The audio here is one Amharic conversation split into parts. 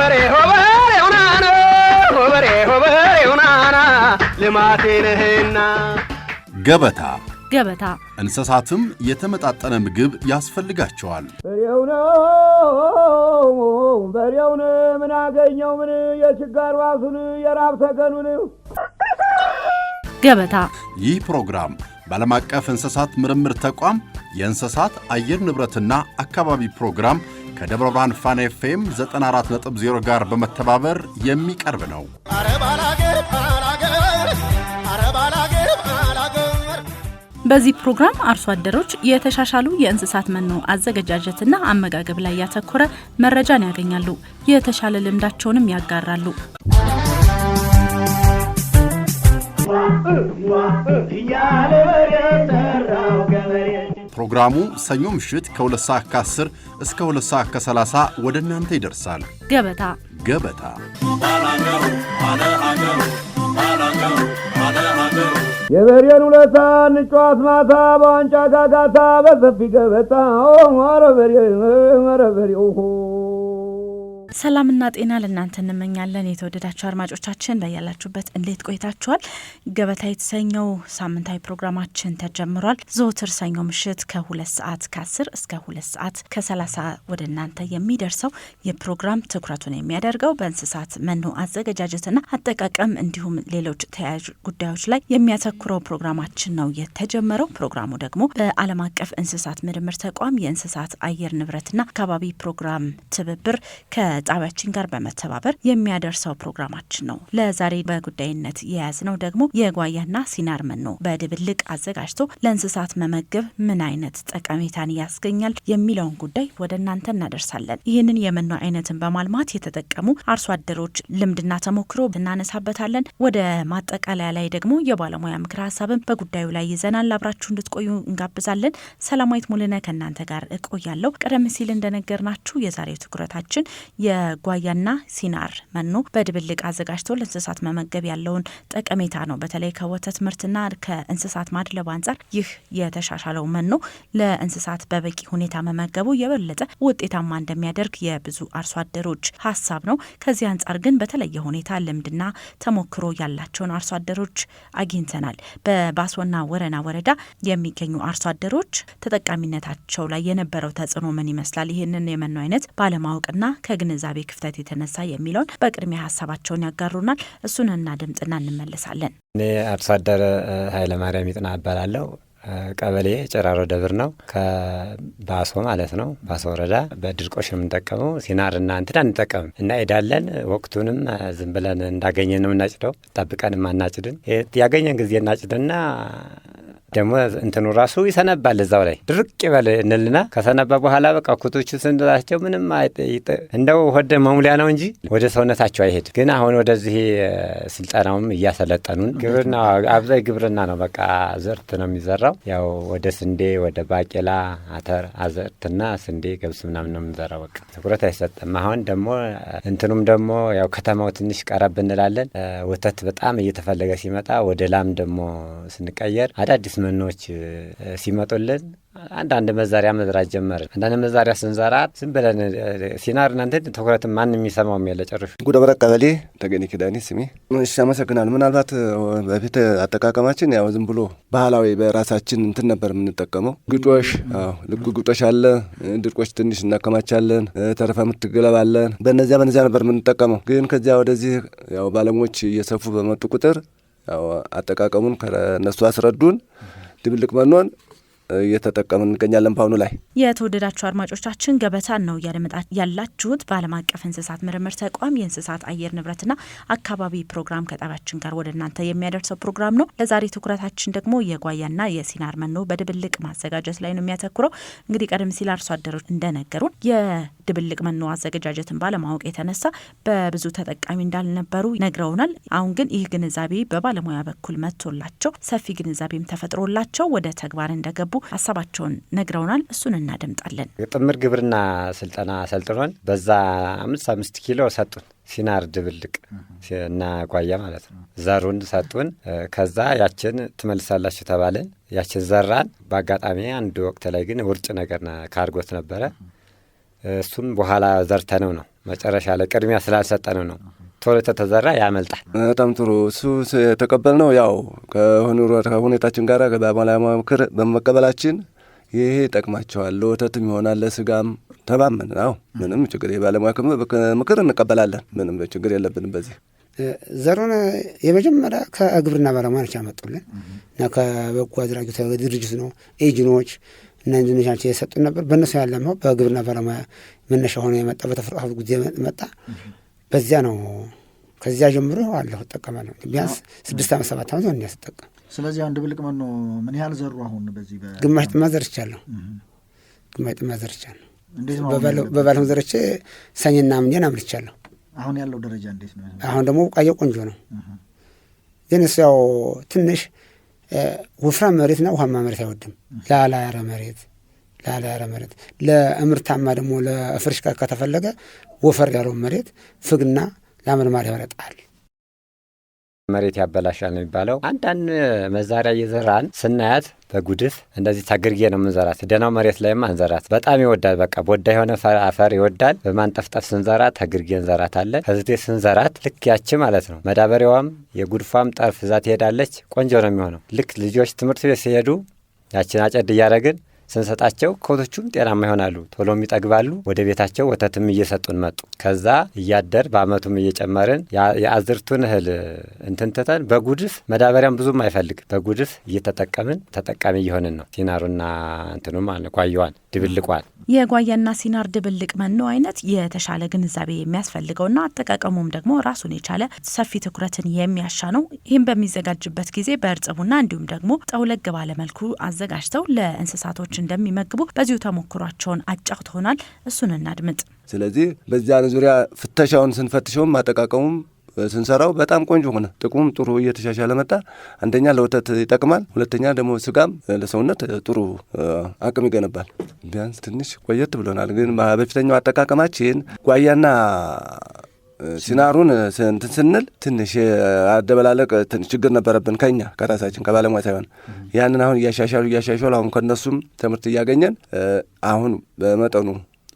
ሆበሬ ሆበሬ ሆናና ሆበሬ ሆበሬ ሆናና ልማቴ ነህና። ገበታ። ገበታ። እንስሳትም የተመጣጠነ ምግብ ያስፈልጋቸዋል። በሬው ነው በሬውን ምን አገኘው ምን የችጋር ዋሱን የራብ ሰገኑን። ገበታ። ይህ ፕሮግራም በዓለም አቀፍ እንስሳት ምርምር ተቋም የእንስሳት አየር ንብረትና አካባቢ ፕሮግራም ከደብረ ብርሃን ፋና ኤፍኤም 94.0 ጋር በመተባበር የሚቀርብ ነው። በዚህ ፕሮግራም አርሶ አደሮች የተሻሻሉ የእንስሳት መኖ አዘገጃጀትና አመጋገብ ላይ ያተኮረ መረጃን ያገኛሉ። የተሻለ ልምዳቸውንም ያጋራሉ። ፕሮግራሙ ሰኞ ምሽት ከ2 ሰዓት ከ10 እስከ 2 ሰዓት ከ30 ወደ እናንተ ይደርሳል። ገበታ። ገበታ። የበሬን ውለታ እንጫዋት ማታ በዋንጫ ጋጋታ በሰፊ ገበታ ኧረ በሬ ኧረ በሬ። ሰላምና ጤና ለእናንተ እንመኛለን። የተወደዳችሁ አድማጮቻችን በያላችሁበት እንዴት ቆይታችኋል? ገበታ የተሰኘው ሳምንታዊ ፕሮግራማችን ተጀምሯል። ዘወትር ሰኞ ምሽት ከ2 ሰዓት ከ10 እስከ 2 ሰዓት ከ30 ወደ እናንተ የሚደርሰው የፕሮግራም ትኩረቱን የሚያደርገው በእንስሳት መኖ አዘገጃጀትና አጠቃቀም እንዲሁም ሌሎች ተያያዥ ጉዳዮች ላይ የሚያተኩረው ፕሮግራማችን ነው የተጀመረው። ፕሮግራሙ ደግሞ በዓለም አቀፍ እንስሳት ምርምር ተቋም የእንስሳት አየር ንብረትና አካባቢ ፕሮግራም ትብብር ከጣቢያችን ጋር በመተባበር የሚያደርሰው ፕሮግራማችን ነው። ለዛሬ በጉዳይነት የያዝነው ደግሞ የጓያና ሲናር መኖ በድብልቅ አዘጋጅቶ ለእንስሳት መመገብ ምን አይነት ጠቀሜታን ያስገኛል የሚለውን ጉዳይ ወደ እናንተ እናደርሳለን። ይህንን የመኖ አይነትን በማልማት የተጠቀሙ አርሶ አደሮች ልምድና ተሞክሮ እናነሳበታለን። ወደ ማጠቃለያ ላይ ደግሞ የባለሙያ ምክር ሀሳብን በጉዳዩ ላይ ይዘናል። አብራችሁ እንድትቆዩ እንጋብዛለን። ሰላማዊት ሙልነ ከእናንተ ጋር እቆያለሁ። ቀደም ሲል እንደነገርናችሁ የዛሬው ትኩረታችን የጓያና ሲናር መኖ በድብልቅ አዘጋጅቶ ለእንስሳት መመገብ ያለውን ጠቀሜታ ነው። በተለይ ከወተት ምርትና ከእንስሳት ማድለብ አንጻር ይህ የተሻሻለው መኖ ለእንስሳት በበቂ ሁኔታ መመገቡ የበለጠ ውጤታማ እንደሚያደርግ የብዙ አርሶ አደሮች ሀሳብ ነው። ከዚህ አንጻር ግን በተለየ ሁኔታ ልምድና ተሞክሮ ያላቸውን አርሶ አደሮች አግኝተናል። በባሶና ወረና ወረዳ የሚገኙ አርሶ አደሮች ተጠቃሚነታቸው ላይ የነበረው ተጽዕኖ ምን ይመስላል? ይህንን የመኖ አይነት ባለማወቅና ከግንዛቤ ክፍተት የተነሳ የሚለውን በቅድሚያ ሀሳባቸውን ያጋሩናል። እሱን እናድምጥና እንመለሳለን። እኔ አርሶ አደር ኃይለማርያም ይጥና እባላለሁ። ቀበሌ ጭራሮ ደብር ነው። ከባሶ ማለት ነው። ባሶ ወረዳ በድርቆሽ ነው የምንጠቀመው። ሲናርና እንትን አንጠቀምም እና ሄዳለን። ወቅቱንም ዝም ብለን እንዳገኘን ነው የምናጭደው። ጠብቀንም አናጭድም። ያገኘን ጊዜ እናጭድና ደግሞ እንትኑ ራሱ ይሰነባል። እዛው ላይ ድርቅ ይበል እንልና ከሰነባ በኋላ በቃ ኩቶቹ ስንላቸው ምንም እንደው ሆደ መሙሊያ ነው እንጂ ወደ ሰውነታቸው አይሄድ። ግን አሁን ወደዚህ ስልጠናውም እያሰለጠኑን ግብርና አብዛኝ ግብርና ነው። በቃ አዝርት ነው የሚዘራው። ያው ወደ ስንዴ፣ ወደ ባቄላ፣ አተር፣ አዝርትና ስንዴ፣ ገብስ ምናምን ነው የምንዘራው። በቃ ትኩረት አይሰጥም። አሁን ደግሞ እንትኑም ደግሞ ያው ከተማው ትንሽ ቀረብ እንላለን። ወተት በጣም እየተፈለገ ሲመጣ ወደ ላም ደግሞ ስንቀየር አዳዲስ መኖች ሲመጡልን አንዳንድ መዛሪያ መዝራት ጀመርን። አንዳንድ መዛሪያ ስንዘራ ዝም ብለን ሲናር እናንተ ትኩረትም ማንም የሚሰማውም የለ ጨርሹ። ጉደበረ ቀበሌ ተገኔ ኪዳኔ ስሜ። እሺ፣ አመሰግናለሁ። ምናልባት በፊት አጠቃቀማችን ያው ዝም ብሎ ባህላዊ በራሳችን እንትን ነበር የምንጠቀመው። ግጦሽ፣ አዎ ልኩ ግጦሽ አለ፣ ድርቆሽ ትንሽ እናከማቻለን፣ ተረፈ ምርት ገለባለን። በነዚያ ነበር የምንጠቀመው። ግን ከዚያ ወደዚህ ያው ባለሙያዎች እየሰፉ በመጡ ቁጥር ያው አጠቃቀሙን ከነሱ አስረዱን። ድብልቅ መኖን እየተጠቀምን እንገኛለን በአሁኑ ላይ። የተወደዳችሁ አድማጮቻችን ገበታን ነው እያደመጣ ያላችሁት። በዓለም አቀፍ እንስሳት ምርምር ተቋም የእንስሳት አየር ንብረትና አካባቢ ፕሮግራም ከጣቢያችን ጋር ወደ እናንተ የሚያደርሰው ፕሮግራም ነው። ለዛሬ ትኩረታችን ደግሞ የጓያና የሲናር መኖ በድብልቅ ማዘጋጀት ላይ ነው የሚያተኩረው። እንግዲህ ቀደም ሲል አርሶ አደሮች እንደነገሩን የድብልቅ መኖ አዘገጃጀትን ባለማወቅ የተነሳ በብዙ ተጠቃሚ እንዳልነበሩ ነግረውናል። አሁን ግን ይህ ግንዛቤ በባለሙያ በኩል መጥቶላቸው ሰፊ ግንዛቤም ተፈጥሮላቸው ወደ ተግባር እንደገቡ ሀሳባቸውን ነግረውናል። እሱን እናደምጣለን። ጥምር ግብርና ስልጠና ሰልጥኖን በዛ 5 5 ኪሎ ሰጡን። ሲናር ድብልቅ እና ጓያ ማለት ነው። ዘሩን ሰጡን። ከዛ ያችን ትመልሳላችሁ ተባልን። ያችን ዘራን። በአጋጣሚ አንድ ወቅት ላይ ግን ውርጭ ነገር ካርጎት ነበረ። እሱም በኋላ ዘርተነው ነው መጨረሻ ላይ ቅድሚያ ስላልሰጠን ነው። ቶሎ ተተዘራ ያመልጣል። በጣም ጥሩ። እሱ የተቀበልነው ያው ከሁኔታችን ጋር ከባለሙያ ምክር በመቀበላችን ይሄ ይጠቅማቸዋል፣ ለወተትም ይሆናል፣ ለስጋም ተማመን። አዎ ምንም ችግር የባለሙያ ምክር እንቀበላለን። ምንም ችግር የለብንም በዚህ። ዘሩን የመጀመሪያ ከግብርና ባለሙያዎች ያመጡልን እና ከበጎ አድራጊ ድርጅት ነው ኤጅኖች እና ኢንጂነሮች የሰጡን ነበር። በእነሱ ያለማው በግብርና ባለሙያ መነሻ ሆኖ የመጣ በተፈጥሮ ሀብት ጊዜ መጣ። በዚያ ነው ከዚያ ጀምሮ አለሁ እጠቀማለሁ። ቢያንስ 6 ዓመት 7 ዓመት ነው ስጠቀም። ስለዚህ አሁን ድብልቅ መኖ ምን ያህል ዘሩ አሁን በዚህ ግማሽ ጥማድ ዘርቻለሁ። ግማሽ ጥማድ ዘርቻለሁ። በባለፈው ዘርቼ ሰኔና ሐምሌን አምርቻለሁ። አሁን ያለው ደረጃ እንዴት ነው? አሁን ደግሞ ቡቃያው ቆንጆ ነው። ግን እሱ ያው ትንሽ ወፍራም መሬትና ውሃማ መሬት አይወድም። ላላ ያለ መሬት ለምርታማ ደግሞ ለፍርሽካ ከተፈለገ ወፈር ያለው መሬት ፍግና ላመልማል ያወጣል። መሬት ያበላሻል ነው የሚባለው። አንዳንድ መዛሪያ እየዘራን ስናያት በጉድፍ እንደዚህ ታግርጌ ነው የምንዘራት። ደህናው መሬት ላይም አንዘራት። በጣም ይወዳል። በቃ ቦዳ የሆነ አፈር ይወዳል። በማንጠፍጠፍ ስንዘራት ታግርጌ እንዘራታለን። ከዝቴ ስንዘራት ልክ ያቺ ማለት ነው መዳበሪያዋም የጉድፏም ጠርፍ እዛ ትሄዳለች። ቆንጆ ነው የሚሆነው። ልክ ልጆች ትምህርት ቤት ሲሄዱ ያችን አጨድ እያደረግን ስንሰጣቸው ከብቶቹም ጤናማ ይሆናሉ፣ ቶሎም ይጠግባሉ። ወደ ቤታቸው ወተትም እየሰጡን መጡ። ከዛ እያደር በአመቱም እየጨመርን የአዝርቱን እህል እንትን ትተን በጉድፍ መዳበሪያም ብዙም አይፈልግ በጉድፍ እየተጠቀምን ተጠቃሚ እየሆንን ነው። ሲናሩና እንትኑ ማለት ጓያዋን ድብልቋን የጓያና ሲናር ድብልቅ መኖ አይነት የተሻለ ግንዛቤ የሚያስፈልገውና አጠቃቀሙም ደግሞ ራሱን የቻለ ሰፊ ትኩረትን የሚያሻ ነው። ይህም በሚዘጋጅበት ጊዜ በእርጥቡና እንዲሁም ደግሞ ጠውለግ ባለ መልኩ አዘጋጅተው ለእንስሳቶች እንደሚመግቡ በዚሁ ተሞክሯቸውን አጫውተውናል። እሱን እናድምጥ። ስለዚህ በዚያን ዙሪያ ፍተሻውን ስንፈትሸውም አጠቃቀሙም ስንሰራው በጣም ቆንጆ ሆነ። ጥቅሙም ጥሩ እየተሻሻለ መጣ። አንደኛ ለወተት ይጠቅማል፣ ሁለተኛ ደግሞ ስጋም ለሰውነት ጥሩ አቅም ይገነባል። ቢያንስ ትንሽ ቆየት ብሎናል። ግን በፊተኛው አጠቃቀማችን ጓያና ሲናሩን እንትን ስንል ትንሽ አደበላለቅ ትንሽ ችግር ነበረብን ከኛ ከራሳችን ከባለሙያ ሳይሆን። ያንን አሁን እያሻሻሉ አሁን ከነሱም ትምህርት እያገኘን አሁን በመጠኑ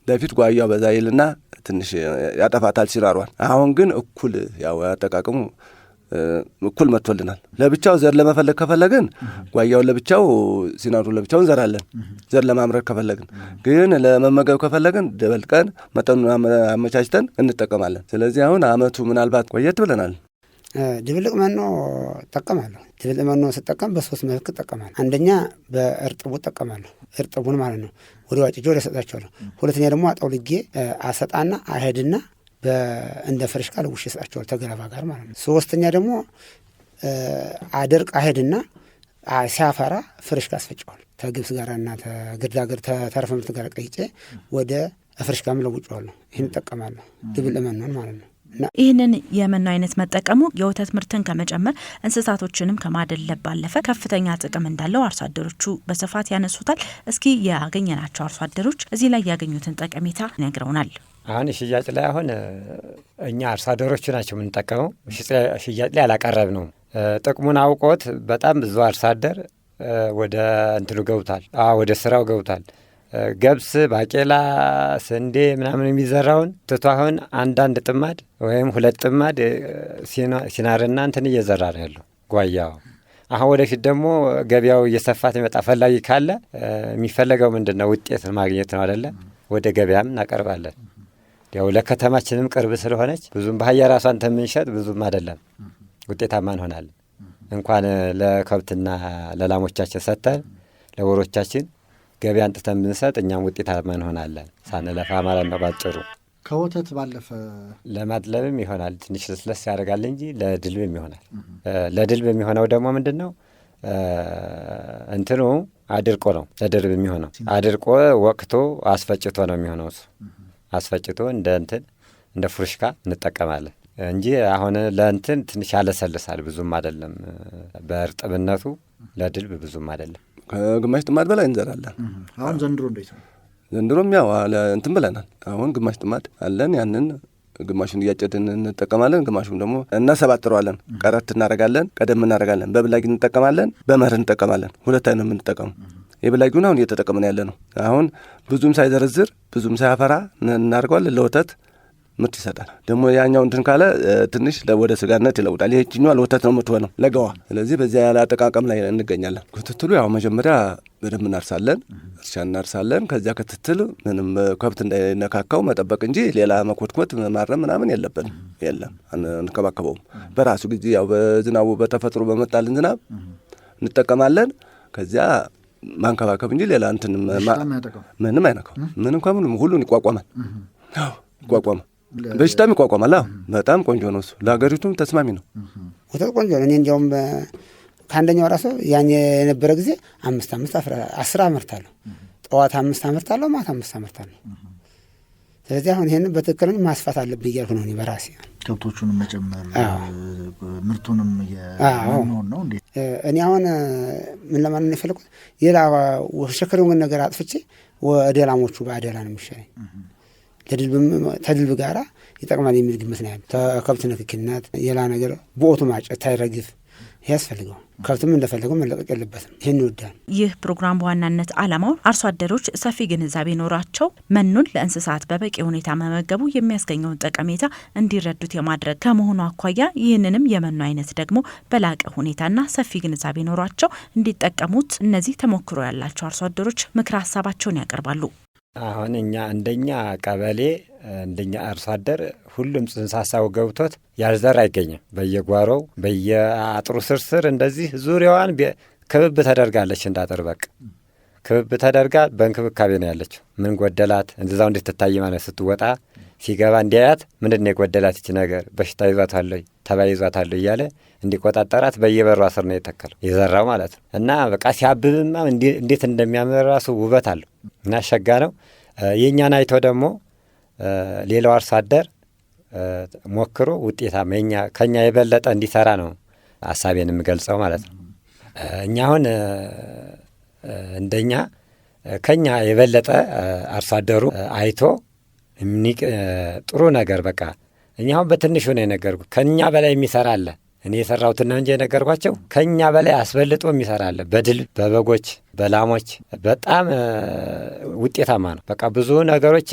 በፊት ጓያው በዛ ይልና ትንሽ ያጠፋታል ሲናሯን። አሁን ግን እኩል ያው አጠቃቀሙ እኩል መጥቶልናል። ለብቻው ዘር ለመፈለግ ከፈለግን ጓያውን ለብቻው ሲናሩን ለብቻው እንዘራለን። ዘር ለማምረት ከፈለግን ግን ለመመገብ ከፈለግን ደበልቀን መጠኑን አመቻችተን እንጠቀማለን። ስለዚህ አሁን አመቱ ምናልባት ቆየት ብለናል። ድብልቅ መኖ እጠቀማለሁ። ድብልቅ መኖ ስጠቀም በሶስት መልክ እጠቀማለሁ። አንደኛ በእርጥቡ እጠቀማለሁ፣ እርጥቡን ማለት ነው። ወደ ዋጭጄ ወደ እሰጣቸዋለሁ። ሁለተኛ ደግሞ አጠውልጌ አሰጣና አሄድና እንደ ፍርሽካ ለውሼ እሰጣቸዋለሁ ተገለባ ጋር ማለት ነው። ሶስተኛ ደግሞ አደርቅ አሄድና ሲያፈራ ፍርሽካ አስፈጨዋለሁ። ተግብስ ጋርና ተግርዳግር ተተረፈ ምርት ጋር ቀይጬ ወደ ፍርሽካም ለውጬዋለሁ። ይሄን እጠቀማለሁ ድብልቅ መኖን ማለት ነው። ይህንን የመኖ አይነት መጠቀሙ የወተት ምርትን ከመጨመር እንስሳቶችንም ከማደለብ ባለፈ ከፍተኛ ጥቅም እንዳለው አርሶ አደሮቹ በስፋት ያነሱታል። እስኪ ያገኘናቸው አርሶ አደሮች እዚህ ላይ ያገኙትን ጠቀሜታ ነግረውናል። አሁን ሽያጭ ላይ አሁን እኛ አርሶ አደሮቹ ናቸው የምንጠቀመው። ሽያጭ ላይ አላቀረብነውም። ጥቅሙን አውቆት በጣም ብዙ አርሶ አደር ወደ እንትኑ ገብቷል። አዎ ወደ ስራው ገብቷል። ገብስ፣ ባቄላ፣ ስንዴ ምናምን የሚዘራውን ትቶ አሁን አንዳንድ ጥማድ ወይም ሁለት ጥማድ ሲናርና እንትን እየዘራ ነው ያለው ጓያው። አሁን ወደፊት ደግሞ ገበያው እየሰፋት ይመጣ ፈላጊ ካለ የሚፈለገው ምንድነው? ውጤት ማግኘት ነው አይደለ? ወደ ገበያም እናቀርባለን። ያው ለከተማችንም ቅርብ ስለሆነች ብዙም ባህያ ራሷን ተምንሸጥ ብዙም አይደለም፣ ውጤታማ እንሆናለን። እንኳን ለከብትና ለላሞቻችን ሰጥተን ለወሮቻችን ገበያ አንጥተን ብንሰጥ እኛም ውጤታማ እንሆናለን ሳንለፋ ማለት ነው። ባጭሩ ከወተት ባለፈ ለማድለብም ይሆናል። ትንሽ ለስለስ ያደርጋል እንጂ ለድልብም ይሆናል። ለድልብ የሚሆነው ደግሞ ምንድነው? እንትኑ አድርቆ ነው ለድልብ የሚሆነው። አድርቆ ወቅቶ አስፈጭቶ ነው የሚሆነው። እሱ አስፈጭቶ እንደ እንትን እንደ ፍሩሽካ እንጠቀማለን እንጂ አሁን ለእንትን ትንሽ ያለሰልሳል፣ ብዙም አይደለም። በእርጥብነቱ ለድልብ ብዙም አይደለም። ከግማሽ ጥማድ በላይ እንዘራለን። አሁን ዘንድሮ እንዴት ነው? ዘንድሮም ያው እንትን ብለናል። አሁን ግማሽ ጥማድ አለን። ያንን ግማሹን እያጨድን እንጠቀማለን፣ ግማሹን ደግሞ እናሰባጥረዋለን። ቀረት እናደርጋለን፣ ቀደም እናደርጋለን። በብላጊ እንጠቀማለን፣ በመኸር እንጠቀማለን። ሁለት አይነት የምንጠቀመው የብላጊውን አሁን እየተጠቀምን ያለ ነው። አሁን ብዙም ሳይዘረዝር ብዙም ሳያፈራ እናደርገዋለን። ለወተት ምርት ይሰጣል። ደግሞ ያኛው እንትን ካለ ትንሽ ወደ ስጋነት ይለውጣል። ይህችኛዋ ለወተት ነው የምትሆነው ለገዋ። ስለዚህ በዚያ ያለ አጠቃቀም ላይ እንገኛለን። ክትትሉ ያው መጀመሪያ በደንብ እናርሳለን፣ እርሻ እናርሳለን። ከዚያ ክትትል ምንም ከብት እንዳይነካካው መጠበቅ እንጂ ሌላ መኮትኮት ማረም ምናምን የለብንም፣ የለም አንከባከበውም። በራሱ ጊዜ ያው በዝናቡ በተፈጥሮ በመጣልን ዝናብ እንጠቀማለን። ከዚያ ማንከባከብ እንጂ ሌላ እንትን ምንም አይነካው። ምንም ከምንም ሁሉን ይቋቋማል። አዎ ይቋቋማል፣ በሽታም ይቋቋማል። አዎ በጣም ቆንጆ ነው እሱ፣ ለሀገሪቱም ተስማሚ ነው። ወተት ቆንጆ ነው። እኔ እንዲያውም ከአንደኛው ራሱ ያን የነበረ ጊዜ 5 5 10 አመርታለሁ። ጠዋት 5 አመርታለሁ፣ ማታ 5 አመርታለሁ። ስለዚህ አሁን ይሄንን በትክክል ማስፋት አለብኝ እያልኩ ነው እኔ በራሴ። ከብቶቹንም መጨመር ምርቱንም የመኖን ነው እንዴ? እኔ አሁን ምን ለማለት ነው የፈለኩት፣ ሌላ ሸክሩን ነገር አጥፍቼ ወደ ላሞቹ ባደላ ነው የሚሻለኝ። ተድልብ ጋራ ይጠቅማል የሚል ግምት ነው ያለው። ከብት ንክኪነት ሌላ ነገር በኦቱ ማጨት ታይረግፍ ያስፈልገው፣ ከብትም እንደፈለገው መለቀቅ የለበትም። ይህን ይወዳል። ይህ ፕሮግራም በዋናነት ዓላማው አርሶ አደሮች ሰፊ ግንዛቤ ኖሯቸው መኖን ለእንስሳት በበቂ ሁኔታ መመገቡ የሚያስገኘውን ጠቀሜታ እንዲረዱት የማድረግ ከመሆኑ አኳያ ይህንንም የመኖ አይነት ደግሞ በላቀ ሁኔታና ሰፊ ግንዛቤ ኖሯቸው እንዲጠቀሙት እነዚህ ተሞክሮ ያላቸው አርሶ አደሮች ምክረ ሀሳባቸውን ያቀርባሉ። አሁን እኛ እንደኛ ቀበሌ እንደኛ አርሶ አደር ሁሉም ጽንሰ ሀሳቡ ገብቶት ያልዘራ አይገኝም። በየጓሮው በየአጥሩ ስርስር እንደዚህ ዙሪያዋን ክብብ ተደርጋለች። እንዳጥር በቃ ክብብ ተደርጋ በእንክብካቤ ነው ያለችው። ምን ጎደላት እንደዛው እንድትታይ ማለት ስትወጣ ሲገባ እንዲያያት ምንድን ነው የጎደላት ይቺ ነገር፣ በሽታ ይዟታል ወይ ተባይ ይዟታል እያለ እንዲቆጣጠራት በየበሯ ስር ነው የተከለው የዘራው ማለት ነው። እና በቃ ሲያብብማ እንዴት እንደሚያምር ራሱ ውበት አለው እና ሸጋ ነው። የእኛን አይቶ ደግሞ ሌላው አርሶ አደር ሞክሮ ውጤታማ ከኛ የበለጠ እንዲሰራ ነው ሀሳቤን የምገልጸው ማለት ነው። እኛ አሁን እንደኛ ከኛ የበለጠ አርሶ አደሩ አይቶ ጥሩ ነገር በቃ እኛ አሁን በትንሹ ነው የነገርኩት። ከኛ በላይ የሚሰራ አለ። እኔ የሰራሁትን ነው እንጂ የነገርኳቸው ከኛ በላይ አስበልጦ የሚሰራ አለ። በድል በበጎች በላሞች በጣም ውጤታማ ነው። በቃ ብዙ ነገሮች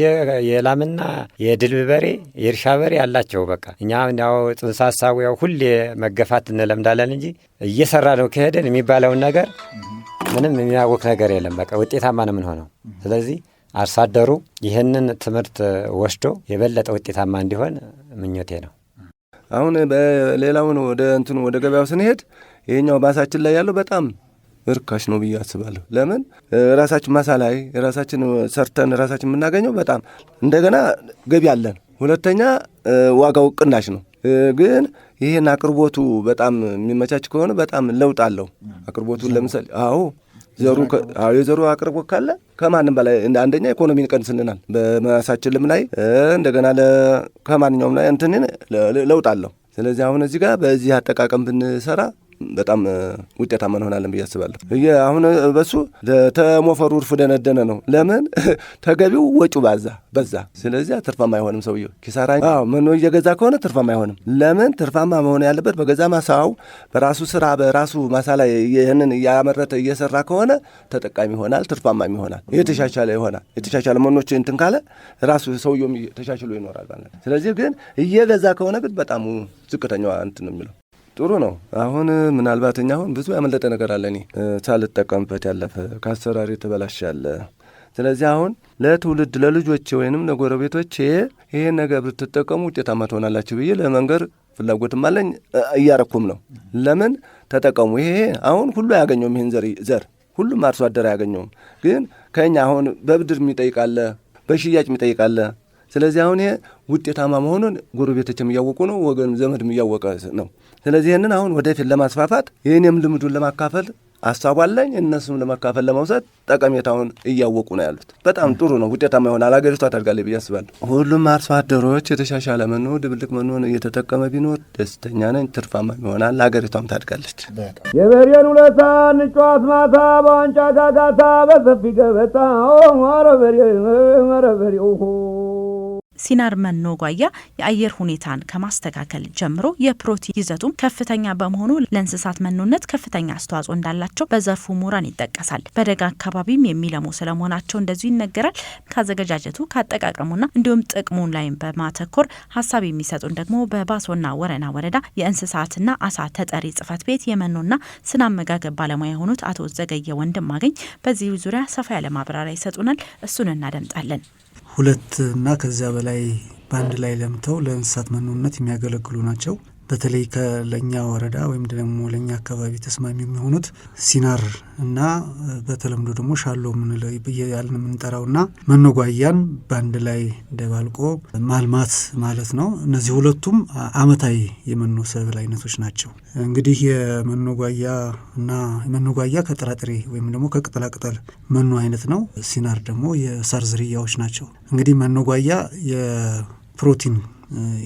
የላምና የድልብ በሬ የእርሻ በሬ አላቸው። በቃ እኛ ያው ጽንሰ ሀሳቡ ያው ሁሌ መገፋት እንለምዳለን እንጂ እየሰራ ነው ከሄደን የሚባለውን ነገር ምንም የሚያውቅ ነገር የለም። በቃ ውጤታማ ነው የምንሆነው። ስለዚህ አርሶ አደሩ ይህንን ትምህርት ወስዶ የበለጠ ውጤታማ እንዲሆን ምኞቴ ነው። አሁን በሌላውን ወደ እንትኑ ወደ ገበያው ስንሄድ ይሄኛው ማሳችን ላይ ያለው በጣም እርካሽ ነው ብዬ አስባለሁ። ለምን ራሳችን ማሳ ላይ ራሳችን ሰርተን ራሳችን የምናገኘው በጣም እንደገና ገቢ አለን። ሁለተኛ ዋጋው ቅናሽ ነው። ግን ይሄን አቅርቦቱ በጣም የሚመቻች ከሆነ በጣም ለውጥ አለው። አቅርቦቱ ለምሳሌ አዎ ዘሩ የዘሩ አቅርቦት ካለ ከማንም በላይ አንደኛ ኢኮኖሚን ይቀንስልናል። በማሳችንም ላይ እንደገና ከማንኛውም ላይ እንትን ለውጥ አለው። ስለዚህ አሁን እዚህ ጋር በዚህ አጠቃቀም ብንሰራ በጣም ውጤታማ እንሆናለን ብዬ አስባለሁ። አሁን በሱ ተሞፈሩ እርፍ ደነደነ ነው። ለምን ተገቢው ወጪው በዛ። ስለዚህ ትርፋማ አይሆንም ሰውየው ኪሳራ። አዎ መኖ እየገዛ ከሆነ ትርፋማ አይሆንም። ለምን ትርፋማ መሆን ያለበት በገዛ ማሳው በራሱ ስራ በራሱ ማሳ ላይ ይህንን እያመረተ እየሰራ ከሆነ ተጠቃሚ ይሆናል፣ ትርፋማም ይሆናል፣ የተሻሻለ ይሆናል። የተሻሻለ መኖች እንትን ካለ ራሱ ሰውየውም ተሻሽሎ ይኖራል ማለት ነው። ስለዚህ ግን እየገዛ ከሆነ ግን በጣም ዝቅተኛዋ እንትን ነው የሚለው። ጥሩ ነው። አሁን ምናልባት እኛ አሁን ብዙ ያመለጠ ነገር አለ፣ እኔ ሳልጠቀምበት ያለፈ ከአሰራር የተበላሸ አለ። ስለዚህ አሁን ለትውልድ ለልጆቼ ወይንም ለጎረቤቶቼ ይሄን ነገር ብትጠቀሙ ውጤታማ ትሆናላችሁ ብዬ ለመንገር ፍላጎትም አለኝ፣ እያረኩም ነው። ለምን ተጠቀሙ። ይሄ አሁን ሁሉ አያገኘውም፣ ይሄን ዘር ሁሉም አርሶ አደር አያገኘውም። ግን ከኛ አሁን በብድር የሚጠይቅ አለ፣ በሽያጭ የሚጠይቅ አለ። ስለዚህ አሁን ይሄ ውጤታማ መሆኑን ጎረቤቶችም እያወቁ ነው፣ ወገን ዘመድም እያወቀ ነው። ስለዚህ ይህንን አሁን ወደፊት ለማስፋፋት የእኔም ልምዱን ለማካፈል ሀሳቡ አለኝ፣ እነሱም ለማካፈል ለመውሰድ ጠቀሜታውን እያወቁ ነው ያሉት። በጣም ጥሩ ነው፣ ውጤታማ ይሆናል፣ ሀገሪቷ ታድጋለች ብዬ አስባለሁ። ሁሉም አርሶ አደሮች የተሻሻለ መኖ ድብልቅ መኖን እየተጠቀመ ቢኖር ደስተኛ ነኝ፣ ትርፋማ ይሆናል፣ ሀገሪቷም ታድጋለች። የበሬን ውለታ እንጫወት ማታ በዋንጫ ጋጋታ በሰፊ ገበታ ኧረ በሬ ኧረ በሬ። ሲናር መኖ ጓያ የአየር ሁኔታን ከማስተካከል ጀምሮ የፕሮቲን ይዘቱም ከፍተኛ በመሆኑ ለእንስሳት መኖነት ከፍተኛ አስተዋጽኦ እንዳላቸው በዘርፉ ምሁራን ይጠቀሳል። በደጋ አካባቢም የሚለሙ ስለመሆናቸው እንደዚሁ ይነገራል። ካዘገጃጀቱ፣ ካጠቃቀሙና እንዲሁም ጥቅሙን ላይም በማተኮር ሀሳብ የሚሰጡን ደግሞ በባሶና ወረና ወረዳ የእንስሳትና አሳ ተጠሪ ጽሕፈት ቤት የመኖና ስነ አመጋገብ ባለሙያ የሆኑት አቶ ዘገየ ወንድማገኝ በዚህ ዙሪያ ሰፋ ያለ ማብራሪያ ይሰጡናል። እሱን እናደምጣለን። ሁለት እና ከዚያ በላይ በአንድ ላይ ለምተው ለእንስሳት መኖነት የሚያገለግሉ ናቸው። በተለይ ለእኛ ወረዳ ወይም ደግሞ ለእኛ አካባቢ ተስማሚ የሚሆኑት ሲናር እና በተለምዶ ደግሞ ሻሎ የምንለው ያልን የምንጠራውና መኖ ጓያን በአንድ ላይ ደባልቆ ማልማት ማለት ነው። እነዚህ ሁለቱም አመታዊ የመኖ ሰብል አይነቶች ናቸው። እንግዲህ የመኖ ጓያ እና የመኖ ጓያ ከጥራጥሬ ወይም ደግሞ ከቅጠላቅጠል መኖ አይነት ነው። ሲናር ደግሞ የሳር ዝርያዎች ናቸው። እንግዲህ መኖ ጓያ የፕሮቲን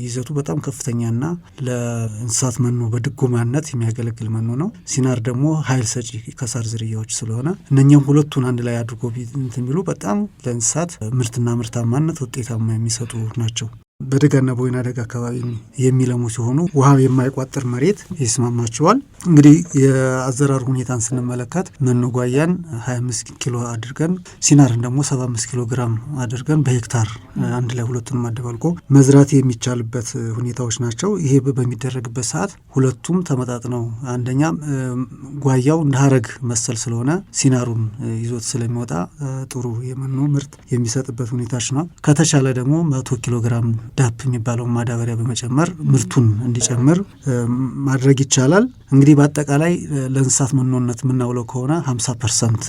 ይዘቱ በጣም ከፍተኛና ለእንስሳት መኖ በድጎማነት የሚያገለግል መኖ ነው። ሲናር ደግሞ ኃይል ሰጪ ከሳር ዝርያዎች ስለሆነ እነኛም ሁለቱን አንድ ላይ አድርጎ እንትን ቢሉ በጣም ለእንስሳት ምርትና ምርታማነት ውጤታማ የሚሰጡ ናቸው። በደጋና በወይና ደጋ አካባቢ የሚለሙ ሲሆኑ ውሃ የማይቋጥር መሬት ይስማማቸዋል። እንግዲህ የአዘራር ሁኔታን ስንመለከት መኖ ጓያን 25 ኪሎ አድርገን ሲናርን ደግሞ 75 ኪሎ ግራም አድርገን በሄክታር አንድ ላይ ሁለቱንም አደባልቆ መዝራት የሚቻልበት ሁኔታዎች ናቸው። ይሄ በሚደረግበት ሰዓት ሁለቱም ተመጣጥነው አንደኛ ጓያው እንደ ሀረግ መሰል ስለሆነ ሲናሩን ይዞት ስለሚወጣ ጥሩ የመኖ ምርት የሚሰጥበት ሁኔታዎች ነው። ከተቻለ ደግሞ 100 ኪሎ ግራም ዳፕ የሚባለውን ማዳበሪያ በመጨመር ምርቱን እንዲጨምር ማድረግ ይቻላል። እንግዲህ በአጠቃላይ ለእንስሳት መኖነት የምናውለው ከሆነ 50%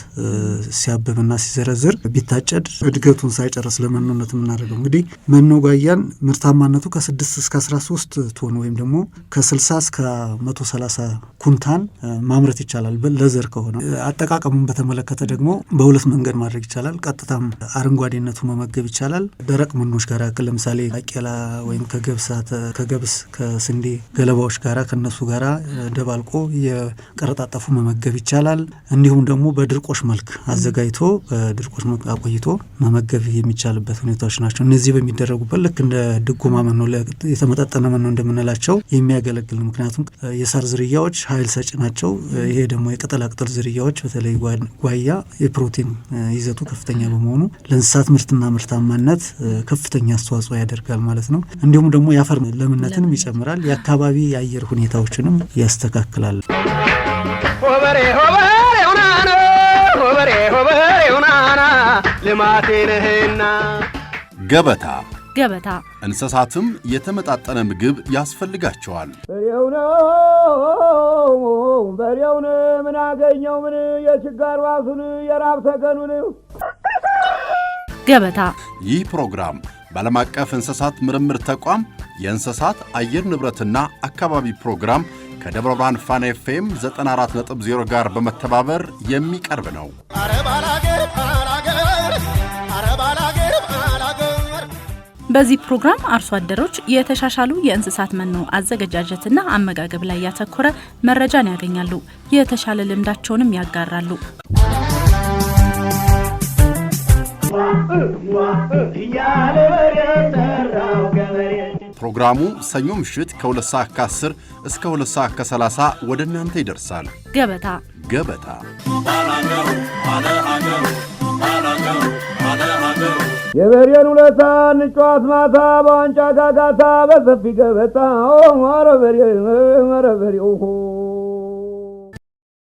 ሲያብብና ሲዘረዝር ቢታጨድ እድገቱን ሳይጨርስ ለመኖነት የምናደርገው እንግዲህ መኖ ጓያን ምርታማነቱ ከ6 እስከ 13 ቶን ወይም ደግሞ ከ60 እስከ 130 ኩንታን ማምረት ይቻላል ለዘር ከሆነ። አጠቃቀሙን በተመለከተ ደግሞ በሁለት መንገድ ማድረግ ይቻላል። ቀጥታም አረንጓዴነቱ መመገብ ይቻላል። ደረቅ መኖች ጋር ለምሳሌ ባቄላ ወይም ከገብስ ከስንዴ ገለባዎች ጋራ ከነሱ ጋራ ደባልቆ የቀረጣጠፉ መመገብ ይቻላል። እንዲሁም ደግሞ በድርቆሽ መልክ አዘጋጅቶ በድርቆሽ መልክ አቆይቶ መመገብ የሚቻልበት ሁኔታዎች ናቸው። እነዚህ በሚደረጉበት ልክ እንደ ድጎማ መኖ የተመጣጠነ መኖ እንደምንላቸው የሚያገለግል ነው። ምክንያቱም የሳር ዝርያዎች ኃይል ሰጪ ናቸው። ይሄ ደግሞ የቅጠላቅጠል ዝርያዎች በተለይ ጓያ የፕሮቲን ይዘቱ ከፍተኛ በመሆኑ ለእንስሳት ምርትና ምርታማነት ከፍተኛ አስተዋጽኦ ያደርጋል ማለት ነው። እንዲሁም ደግሞ የአፈር ለምነትንም ይጨምራል። የአካባቢ የአየር ሁኔታዎችንም ያስተካክላል። ሆበሬ ሆበሬ ሆናና ሆበሬ ሆበሬ ሆናና ልማቴ ነህና። ገበታ ገበታ እንስሳትም የተመጣጠነ ምግብ ያስፈልጋቸዋል። በሬው ነው በሬውን ምን አገኘው ምን የችጋር ዋሱን የራብ ሰገኑን። ገበታ ይህ ፕሮግራም በዓለም አቀፍ እንስሳት ምርምር ተቋም የእንስሳት አየር ንብረትና አካባቢ ፕሮግራም ከደብረ ብርሃን ፋና ኤፍኤም 94.0 ጋር በመተባበር የሚቀርብ ነው። በዚህ ፕሮግራም አርሶ አደሮች የተሻሻሉ የእንስሳት መኖ አዘገጃጀትና አመጋገብ ላይ ያተኮረ መረጃን ያገኛሉ። የተሻለ ልምዳቸውንም ያጋራሉ። ፕሮግራሙ ሰኞ ምሽት ከ2 ሰዓት ከ10 እስከ 2 ሰዓት ከ30 ወደ እናንተ ይደርሳል። ገበታ ገበታ የበሬን ውለታ እንጫወት ማታ በዋንጫ ጋጋታ በሰፊ ገበታ ኧረ በሬ ኧረ በሬ።